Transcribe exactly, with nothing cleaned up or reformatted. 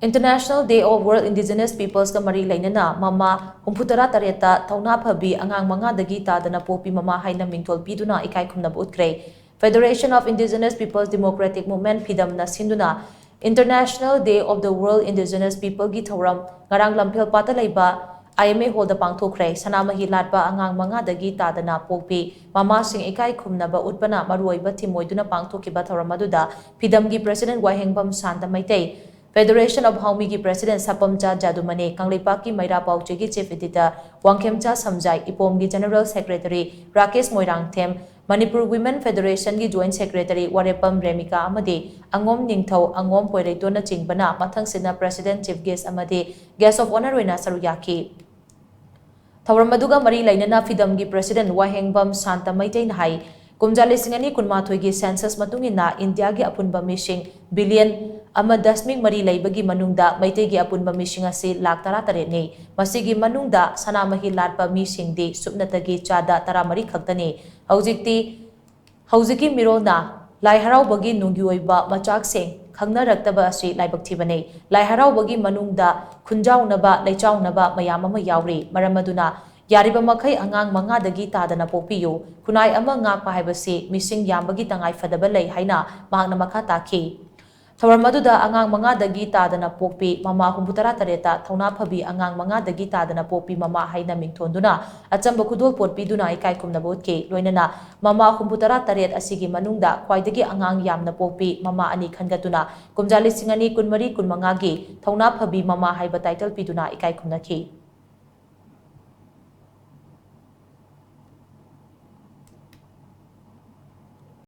International Day of World Indigenous Peoplesꯀ ꯃꯔꯤ ꯂꯩꯅꯅ ꯃꯃꯥ ꯍꯨꯝꯐꯨꯇꯔꯥ ꯇꯔꯦꯠꯇ ꯊꯧꯅꯥ ꯐꯕꯤ ꯑꯉꯥꯡ ꯃꯉꯥꯗꯒꯤ ꯇꯥꯗꯅ ꯄꯣꯛꯄꯤ ꯃꯃꯥ ꯍꯥꯏꯅ ꯃꯤꯡꯊꯣꯜ ꯄꯤꯗꯨꯅ ꯏꯀꯥꯏ ꯈꯨꯝꯅꯕ ꯎꯠꯈ꯭ꯔꯦ꯫ Federation of Indigenous Peoples Democratic Movement, ꯐꯤꯗꯝꯅ ꯁꯤꯟꯗꯨꯅ International Day of the World Indigenous Peopleꯒꯤ ꯊꯧꯔꯝ ꯉꯔꯥꯡ ꯂꯝꯐꯦꯜ ꯄꯥꯠꯇ ꯂꯩꯕ I M A hallꯗ ꯄꯥꯡꯊꯣꯛꯈ꯭ꯔꯦ꯫ ꯁꯅꯥꯃꯍꯤ ꯂꯥꯠꯄ ꯑꯉꯥꯡ ꯃꯉꯥꯗꯒꯤ ꯇꯥꯗꯅ ꯄꯣꯛꯄꯤ ꯃꯃꯥꯁꯤꯡ ꯏꯀꯥꯏ ꯈꯨꯝꯅꯕ ꯎꯠꯄꯅ ꯃꯔꯨꯑꯣꯏꯕ theme ꯑꯣꯏꯗꯨꯅ ꯄꯥꯡꯊꯣꯛꯈꯤꯕ ꯊꯧꯔꯝ ꯑꯗꯨꯗ ꯐꯤꯗꯝꯒꯤ President ꯋꯥꯍꯦꯡꯕꯝ ꯁꯥꯟꯇ ꯃꯩꯇꯩ, Federation of Haomiꯒꯤ President ꯁꯄꯝꯆꯥ ꯖꯥꯗꯨꯃꯅꯤ, ꯀꯪꯂꯩꯄꯥꯛꯀꯤ ꯃꯩꯔꯥ ꯄꯥꯎꯆꯦꯒꯤ Chief Editor Wangkhemcha ꯁꯝꯖꯥꯏ, ꯏꯄꯣꯝꯒꯤ General Secretary Rakesh Moirangthem, Manipur Women Federationꯒꯤ Joint Secretary ꯋꯥꯔꯦꯞꯄꯝ ꯔꯦꯃꯤꯀꯥ ꯑꯃꯗꯤ ꯑꯉꯣꯝ ꯅꯤꯡꯊꯧ, ꯑꯉꯣꯝ ꯄꯣꯏꯔꯩꯇꯣꯟꯅꯆꯤꯡꯕꯅ ꯃꯊꯪꯁꯤꯠꯅ President, Chief Guest ꯑꯃꯗꯤ Guest of Honour ꯑꯣꯏꯅ ꯁꯔꯨꯛ ꯌꯥꯈꯤ꯫ ꯊꯧꯔꯝ ꯑꯗꯨꯒ ꯃꯔꯤ ꯂꯩꯅꯅ ꯐꯤꯗꯝꯒꯤ President ꯋꯥꯍꯦꯡꯕꯝ ꯁꯥꯟꯇ ꯃꯩꯇꯩꯅ ꯍꯥꯏ, ꯀꯨꯝꯖꯥ ꯂꯤꯁꯤꯡ ꯑꯅꯤ ꯀꯨꯟꯃꯥꯊꯣꯏꯒꯤ census ꯃꯇꯨꯡ ꯏꯟꯅ ꯏꯟꯗꯤꯌꯥꯒꯤ ꯑꯄꯨꯟꯕ ꯃꯤꯁꯤꯡ billion ꯑꯃ ꯗꯁꯃꯤꯛ ꯃꯔꯤ ꯂꯩꯕꯒꯤ ꯃꯅꯨꯡꯗ ꯃꯩꯇꯩꯒꯤ ꯑꯄꯨꯟꯕ ꯃꯤꯁꯤꯡ ꯑꯁꯤ ꯂꯥꯈ ꯇꯔꯥꯇꯔꯦꯠꯅꯤ꯫ ꯃꯁꯤꯒꯤ ꯃꯅꯨꯡꯗ ꯁꯅꯥꯃꯍꯤ ꯂꯥꯠꯄ ꯃꯤꯁꯤꯡꯗꯤ ꯁꯨꯞꯅꯇꯒꯤ ꯆꯥꯗ ꯇꯔꯥꯃꯔꯤ ꯈꯛꯇꯅꯤ꯫ ꯍꯧꯖꯤꯛꯇꯤ ꯍꯧꯖꯤꯛꯀꯤ ꯃꯤꯔꯣꯜꯅ ꯂꯥꯏ ꯍꯔꯥꯎꯕꯒꯤ ꯅꯨꯡꯒꯤ ꯑꯣꯏꯕ ꯃꯆꯥꯛꯁꯤꯡ ꯈꯪꯅꯔꯛꯇꯕ ꯑꯁꯤ ꯂꯥꯏꯕꯛ ꯊꯤꯕꯅꯤ꯫ ꯂꯥꯏ ꯍꯔꯥꯎꯕꯒꯤ ꯃꯅꯨꯡꯗ ꯈꯨꯟꯖꯥꯎꯅꯕ, ꯂꯩꯆꯥꯎꯅꯕ ꯃꯌꯥꯝ ꯑꯃ ꯌꯥꯎꯔꯤ꯫ ꯃꯔꯝ ꯑꯗꯨꯅ ꯌꯥꯔꯤꯕ ꯃꯈꯩ ꯑꯉꯥꯡ ꯃꯉꯥꯗꯒꯤ ꯇꯥꯗꯅ ꯄꯣꯛꯄꯤꯌꯨ꯫ ꯈꯨꯟꯅꯥꯏ ꯑꯃ ꯉꯥꯛꯄ ꯍꯥꯏꯕꯁꯤ ꯃꯤꯁꯤꯡ ꯌꯥꯝꯕꯒꯤ ꯇꯉꯥꯏ ꯐꯗꯕ ꯂꯩ ꯍꯥꯏꯅ ꯃꯍꯥꯛꯅ ꯃꯈꯥ ꯇꯥꯈꯤ꯫ ꯊꯧꯔꯝ ꯑꯗꯨꯗ ꯑꯉꯥꯡ ꯃꯉꯥꯗꯒꯤ ꯇꯥꯗꯅ ꯄꯣꯛꯄꯤ ꯃꯃꯥ ꯍꯨꯝꯐꯨꯇꯔꯥ ꯇꯔꯦꯠꯇ ꯊꯧꯅꯥ ꯐꯕꯤ ꯑꯉꯥꯡ ꯃꯉꯥꯗꯒꯤ ꯇꯥꯗꯅ ꯄꯣꯛꯄꯤ ꯃꯃꯥ ꯍꯥꯏꯅ ꯃꯤꯡꯊꯣꯟꯗꯨꯅ ꯑꯆꯝꯕ ꯈꯨꯗꯣꯜꯄꯣꯠ ꯄꯤꯗꯨꯅ ꯏꯀꯥꯏ ꯈꯨꯝꯅꯕ ꯎꯠꯈꯤ꯫ ꯂꯣꯏꯅꯅ ꯃꯃꯥ ꯍꯨꯝꯐꯨꯇꯔꯥ ꯇꯔꯦꯠ ꯑꯁꯤꯒꯤ ꯃꯅꯨꯡꯗ ꯈ꯭ꯋꯥꯏꯗꯒꯤ ꯑꯉꯥꯡ ꯌꯥꯝꯅ ꯄꯣꯛꯄꯤ ꯃꯃꯥ ꯑꯅꯤ ꯈꯟꯒꯠꯇꯨꯅ ꯀꯨꯝꯖꯥ ꯂꯤꯁꯤꯡ ꯑꯅꯤ ꯀꯨꯟꯃꯔꯤ ꯀꯨꯟꯃꯉꯥꯒꯤ ꯊꯧꯅꯥ ꯐꯕꯤ ꯃꯃꯥ ꯍꯥꯏꯕ title ꯄꯤꯗꯨꯅ ꯏꯀꯥꯏ ꯈꯨꯝꯅꯈꯤ꯫